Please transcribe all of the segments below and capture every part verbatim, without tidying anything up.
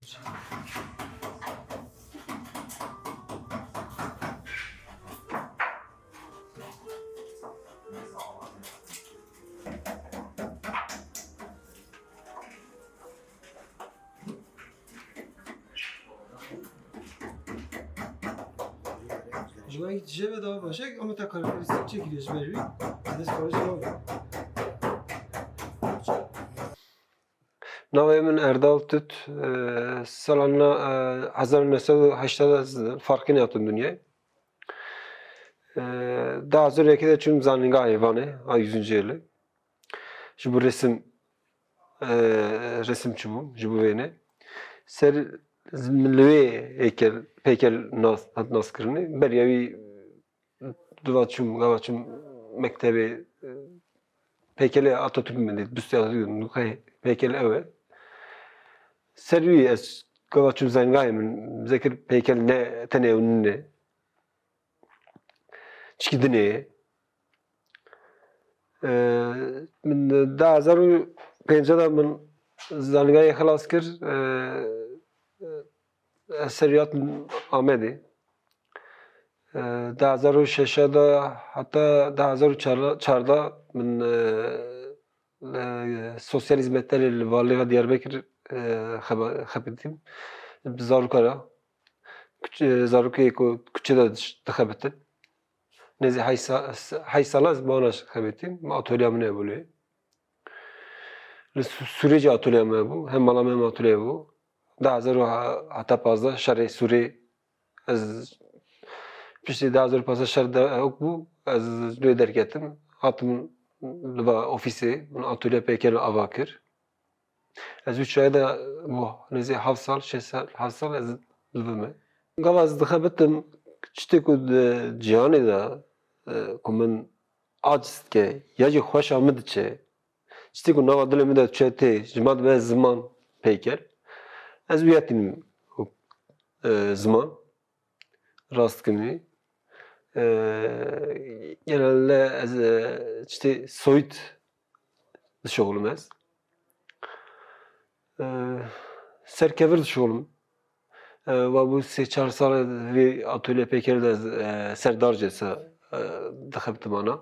Ji bo jê ve daha baş e, ama te karakterîstîk çêkiriye ji ber wî. Dest xwe ji nav. Navê min Erdal Tut, e, sala na-, e, hezar û neh sed û heştad ez Farqînê hatim dinyayê. E, du hezar û yekê de çûm zanîngahê Vanê, a yüzüncü yılı. Ji bo resim, e, resimçi bûm, ji bo wêne. Ser min li wê hêkel, pêkel nas, hat naskirinê. Beriya wî di va çûm, gava çûm mektebê, e, pêkelê Atatürk min dît, bistê Atatürk min dît, pêkel ew e. Ser wî ez gava çûm zanîngahê min, zêkir pêkel ne tenê ew nîne. Çikî dinê ye. Ee, min du hezar û pênc de min zanîngahê xilas kir. Ee, ez ser wî hatim Amedê. Ee, du hezar û şeş de heta du hezar û çardeh min, e, e, sosyal hizmetlerê li Valiliğa Diyarbekir, e, xeba-, xebitîm. Bi zaroka re. Kuç-, e, zarokê ku kuçe de diş-, dixebitin. Nêzî heşt sa-, heşt sala ez bi wana xebitîm. Atolya min hebû lê. Li Sû-, Sûrê jî atolya me bû. Hem mala me hem atolya bû. Du hezar û heta pazdeh şerê Sûrê ez piştî du hezar û pazdeh şer de ewk bû. Ez lê derketim. Hatim li va ofîsê. Min atolya pêkel ava kir. Ez wî çaxê de bû nêzî heft sal, şeş sal, heft sal ez li vir me. Gava ez dixebitim, tiştê ku di cîhanê de, e, ku min aciz dike, ya jî xweşa min diçe, tiştê ku nava dilê min de diçe tê, ji min dibe ziman peyker. Ez wî ya tînim, e, ziman. Rast dikim wî. E, genelde ez, e, tiştê soyut dişixulim ez. E, ser kevir dişixulim. E, va bû sê çar sal vê atolye pêker de ez, e, ser darcê se, e, dixebtim ana.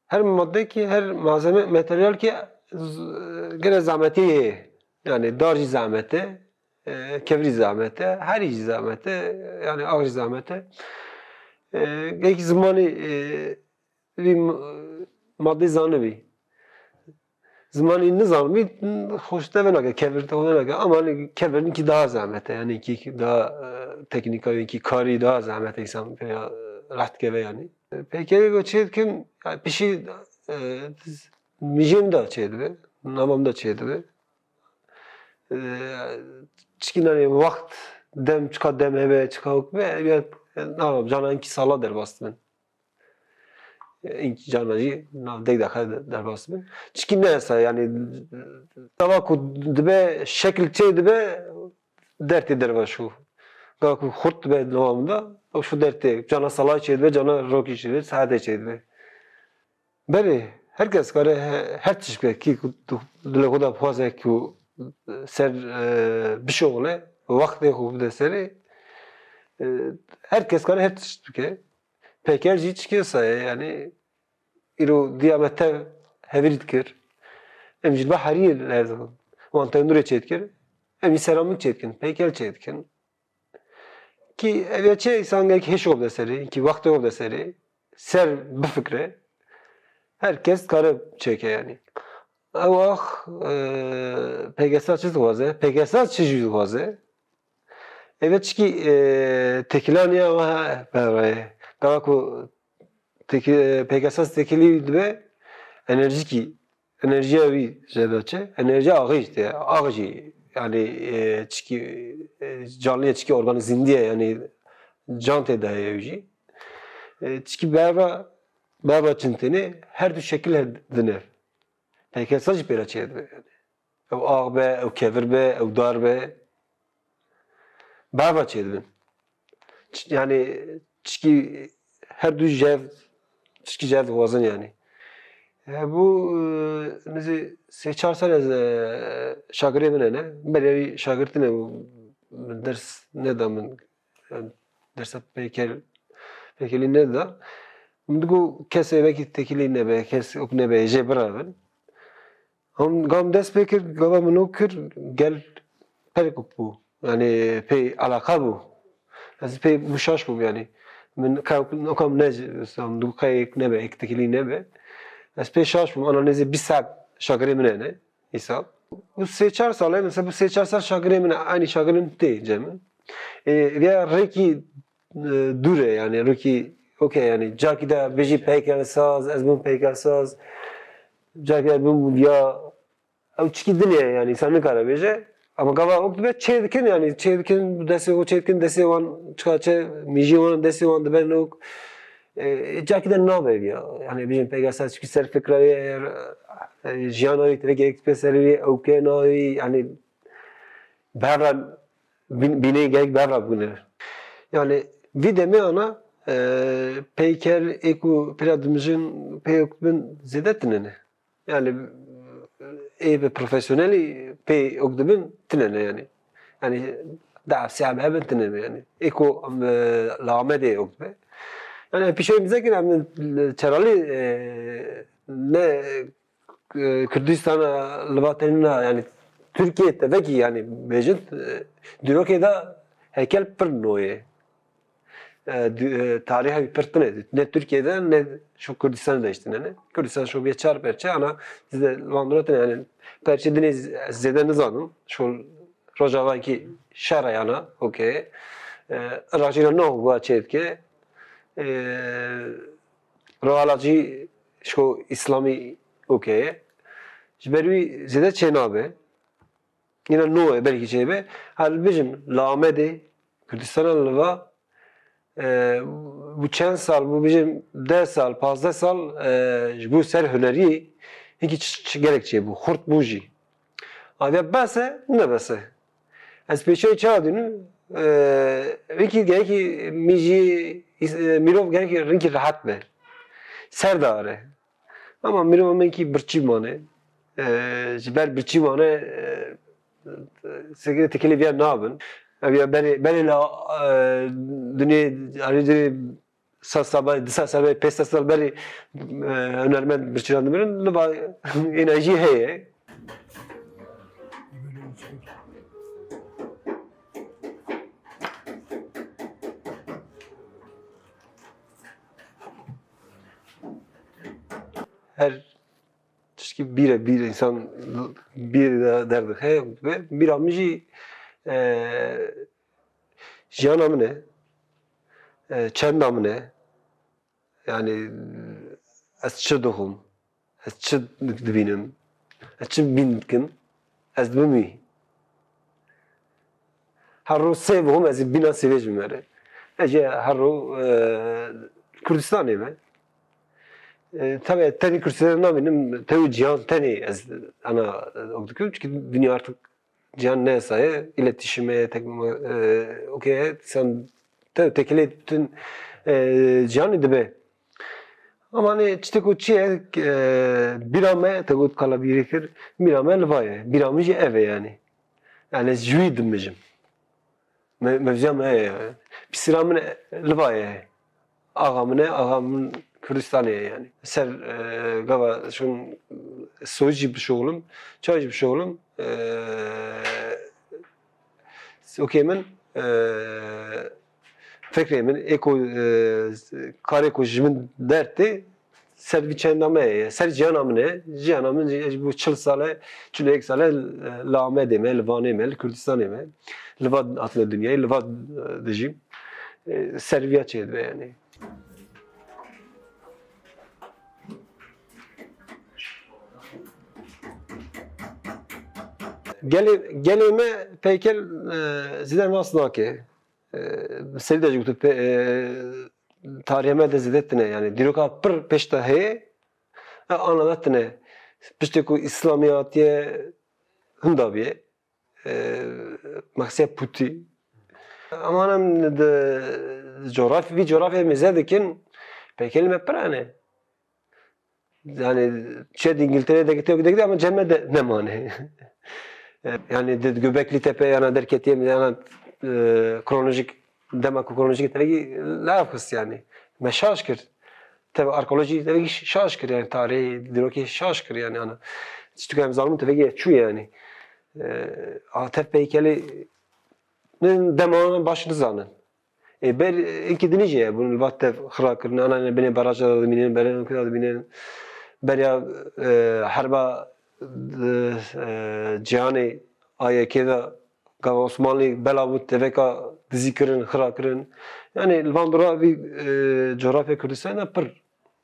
Her madde ki, her malzeme, materyal ki z-, gene zahmetî ye. Yani dar jî zahmet e, e, kevir jî zahmet e, herî jî zahmet e, yani ax jî zahmet e. E, gelek zimanî, e, vî m-, madde zanibî. Zimanî nizanibî, xweş te venake, kevir te xwe venake. Ama hani kevirin ki daha zahmet e. Yani ki daha, e, teknîka, ki karî daha zahmet e, insan pêya, e, reht keve yani. Peykerê ku çê dikim, ya pişî, e, mijê min de çê dibe, nava min de çê dibe. E, çikî nanê wext, dem, çika dem hebe, çika wek be, ya, e, nava cana inkî sala derbas dibin. E, inkî cana jî nav dek deqe de-, derbas dibin. Çikî ne esa, yani, nava ku dibe, şekil çê dibe, dertê derva şû. Gava ku xurt dibe nava min de, ew şû dertê. Cana salay çêdibe, cana rokî çêdibe, saetê çêdibe. Belê, her kes kare he-, her tişt bike, kî ku tu dilê xwe de bixwaze ku ser, e, bişuxule, wextê xwe bide serê, e, her kes kare her tişt bike. Peyker jî çikê saye, yani, îro diya me tev hevirî dikir. Em jî li ba heriyê lez wan tendûrê çêdikir. Em jî seramîk çêdikin, peyker çêdikin. Kî ev ya çi, însan gelek hêşo bide serê, kî wextê xwe bide serê, ser bifikre. Her kes kare çêke yani. Ew ax, e, P G S çi dixwaze? P G S çi jî dixwaze? Ev ya çikî, e, têkilaniya we he, berayê. Gava ku têki-, P G S têkilî dibe, enerjîkî, enerjiya wî jê de çi? Enerjiya axê jî tê, ax jî, yani, e, çikî, e, canlî ye, çikî organî zindî ye, yani, can tê de heye wî jî. E, çikî berva, berva çin têne, her du şekil he dine. P G S jî pê re çê dibe, yani. Ew ax be, ew kevir be, ew dar be. Berva çêdibin. Ç-, yani, çikî her du jev, çikî jev dixwazin yani. Hebû, e, nizî sê çar sal ez, e, şagirê min hene. Berê wî şagirtine bû, min ders neda min, e, dersa peyker-, peykerî neda. Min digo kesê wekî tekilî nebe, kes ok nebe, jê birevin. Hom gam dest pê kir, gava min ok kir, gel perek ok bû. Yani pê alaqa bû. Ez pê bû şaş bûm yani. Min ka-, okam ne, sam du kayek nebe, ek tekilî nebe. Ez pê şaş bûm, ana nêzê bîst saet şagirê min hene, hesab. Bu sê çar sal e, mesela bu sê çar sal şagirê min, aynı şagirin tê cem. E, ya rêkî, e, dûr e yani, rêkî okey yani. Cakî de bêjî peyker saz, ez bûm peyker saz. Cakî de bûm ya ew çikî din e yani, însan nikare bêje. Ama gava ok dibe çê dikin yani, çê dikin, destê o çê dikin, destê wan çika çe, mîjî wan, destê wan dibe nok. E, cakî de nabe ya. Yani bêjin peyker saz çikî ser fikra wî, e, jiyana wî tevek gerek dibe ser wî, ew ke nayî yani. Bevra bin-, bînê gerek bevra bûne. Yani vî demê ana, e, peyker ê ku pira dimijin pê ok bin zêde tine ne. Yani ê bi profesyonelî pê ok dibin tine ne yani. Yani da siyab hebin tine ne yani. Ê ku, e, la Amedê ok dibe. Yani pîşeyê bize ki em çeralî, e, ne e, Kurdistana li va tenê na, yani Tirkiye tevekî yani bêjin, e, dîrokê de heykel pir noyê. E, dü-, e, tariha wî pir tine. Ne Tirkiye de ne şu Kurdistan de işte ne. Kurdistan şu bir çar perçe ana size li van dîrokê yani perçe dinê z-, zêde nizanim. Şu Rojava ki şer e yana, okey. E, Iraq jî ne bu çetke. E, Rohala cî şo Îslamî okey ye. Ji ber wî zêde çênabe. Yine no e, belkî çêbe. Her bijim li Amedê, Kurdistana li va, e, bu çend sal, bu bijim deh sal, pazdeh sal, e, ji bo ser hunerî hinkî ç-, ç-, gelek çêbû. Xurt bû jî. Aviya bes e, ne bes e. Ez pêşayî çawa dînim? E, wekî gerekî mijî, îs-, e, mirov gerekî rinkî rehet be. Ser dare. Ama mirov me kî birçî mane. E, ji ber birçî mane, e, sekirê tekilê viya nabin. Ev ya berê, berê la, e, dunê, arê dunê sed sal berê, du sed sal berê, pênc sed sal berê, e, hunermend birçî dimirin, li ba êna jî heye. Her tişkî bîre, bîr, însan bîr de derdixe ve bîra min jî, e, jiyana min e, e, çenda min e. Yani ez çi dixwim, ez çi dibînim, ez çi bîn dikim, ez dibim wî. Her ro sê bixwim, ez ê bîna sêvê ji min re. Ez jî her ro, e, Kurdistanê me. E, tabii tenê Kurdistanê nabînim, tew cihan tenê ez ana, e, ok dikim. Çünkü dünya artık cihan ne saye, iletişime, tekno-, e, okey, sen te-, tekilê tün, e, cihanê dibe. Ama ne, çi ku çi ye, e, bîra me, te got kala bîrê kir, bîra me li va ye. Bîra min jî ev e yani. Yani ez ji wî dimijim. Me-, mevziya me heye. Pîsira min li va ye. Axa min e, axa min Kurdistanê ye yani. Ser, e, gava şun soyî jî bişoxlim, çay jî bişoxlim. E, okey min, e, fikrê min, ê ku, e, karê ku ji min dertê, ser vî çenda me ye, ser ciyana min e. Ciyana min jî, ji bo çil sal e, çil û yek sal e, li Amedê me, li Vanê me, li Kurdistanê me. Li va hatime dinyayê, li va, e, dijîm. E, ser viya çêdibe yani. Gelê, gelê me peyker, e, zêde nas nake. E, serî de jî gotu pe-, e, tarihê me de zêde tine, yani dîroka pir pêş de heye, e, ana de tine. Piştê ku Îslamî hatiye hinda bîye, e, mexsiye pûtî. Ama em di coğraf-, vî coğrafyayê mêze dikin, peykerê me pir hene. Yani çiye di Îngiltere de gitê, de gitê ama cem me de nemane. Yani di Göbekli Tepe yana derketiye mi yana, e, kronolojik, dema ku kronolojik tevegî lav xist yani. Me şaş kir. Teve arkeolojî tevegî şaş kir yani, tarihê dîrokê şaş kir yani ana. Çi tu em zanim tevegî çû yani. E, a tev peykelê ne dema baş nizanin. Ê ber, ê, inkî dinê jî hebûn, li va tev xira kirin, ana ne binê baraja de dimînin, berê inkî de dimînin, beriya, e, herba, e, e, cîhanê A Y K de gava Osmanlî bela bû, teveka dizî kirin, xira kirin. Yani li van dora vî, e, coğrafya Kurdistanê de pir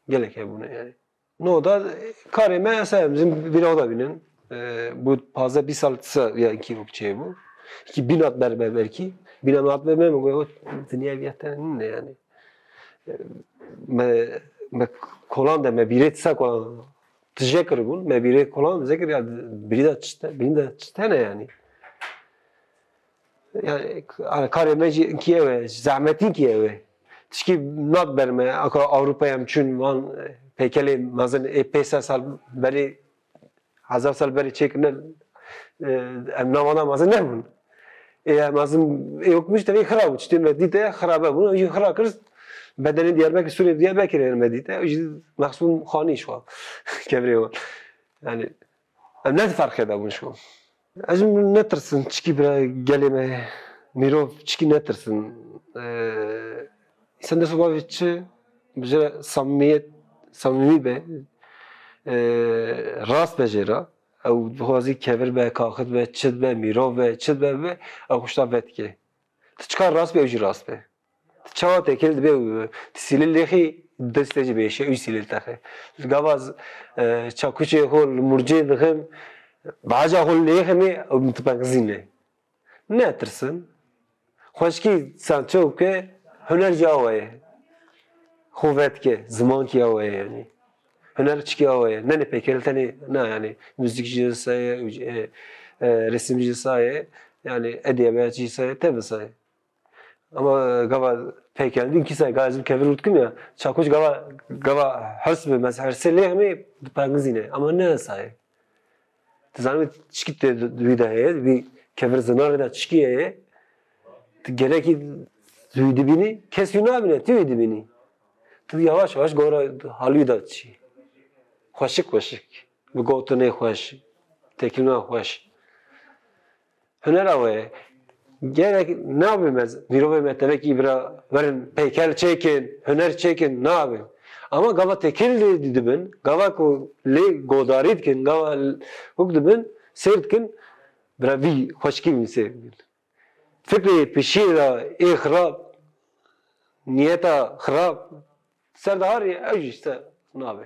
gelek hebûne yani. No da karê me esa em zin bîra da bînin. E, bu pazdeh bîst sal tisa ya ki bu çê bu. Ki binat berbe belki. Bina mat berbe mi go dinya bir yatan ne yani. E, me, me kolan de me bîrê tisa kolan tije kiribûn. Me bîrê kolan zekir ya biri de çite, biri de çite ne yani. Yani, yani karê me jî kî ew e, zehmetî kî ew e. Tişkî nat ber me, aka Ewropayê em çûn van, e, peykelê mezin ê pênc sed sal berê, hezar sal berê çêkirine, e, em navana mezin nebûn. Ê em mezin ê wek min jî tevî xira bû, tiştê me dîte xirabe bûn, ew jî xira kir, bedenê Diyarbekir, Sûrê Diyarbekirê me dîte, ew jî Mexsûm Xanî şwa, kevirê wan. Yani, em ne ferqê de bûn şwa. Ez netirsin çikî bira gelê me, mirov çikî netirsin. Ee, Sen dest bavê çi, ji samimiyet, samimî be, ee, rast be jê re. Ew dixwazî kevir be, kaxit be, çit be, mirov be, çit be, be, ew xuşta vedike. Tu çika rast be, ew jî rast be. Çawa têkil dibe û tu sîlê lêxî destê jî bêşe û sîlê texe. Gava z-, e, çakuçê xwe li murcê dixim, baca xwe lêximê û min tu pengizîne. Netirsin. Xweşkî sanço ke huner jî awa ye. Xwe vedike, zimankî awa ye yani. Huner çikî awa ye. Ne ne pêkel tenê, na yani. Müzik jî saye, e, e, resim jî saye, yani edebiyat jî saye, tevî saye. Ama gava peykerandî kî say, gava ez bi kevir û dikim ya. Çakuç gava, gava hers bi, mes hersê lê hemê dipengizîne. Ama ne say. Tu zanî çikî tê wî de heye, wî kevir zinarê de çikî heye. Tu gelekî wî dibînî, kes wî nabîne, tu wî dibînî. Tu yavaş yavaş gora halî de çî. Xweşik xweşik. Bi gotinê xweş, têkilina xweş. Huner awe ye. Gerek nabe me, mirovê me tevekî bira werin peykel çêkin, huner çêkin, nabe. Ama gava têkil dî-, dibin, gava ku lê godarî dikin, gava l-, huk dibin, sêr dikin, bira vî xweşikî min sêr dikin. Fikrê pişî ra ê xirab, niyeta xirab, ser diharî ew jî ser nabe.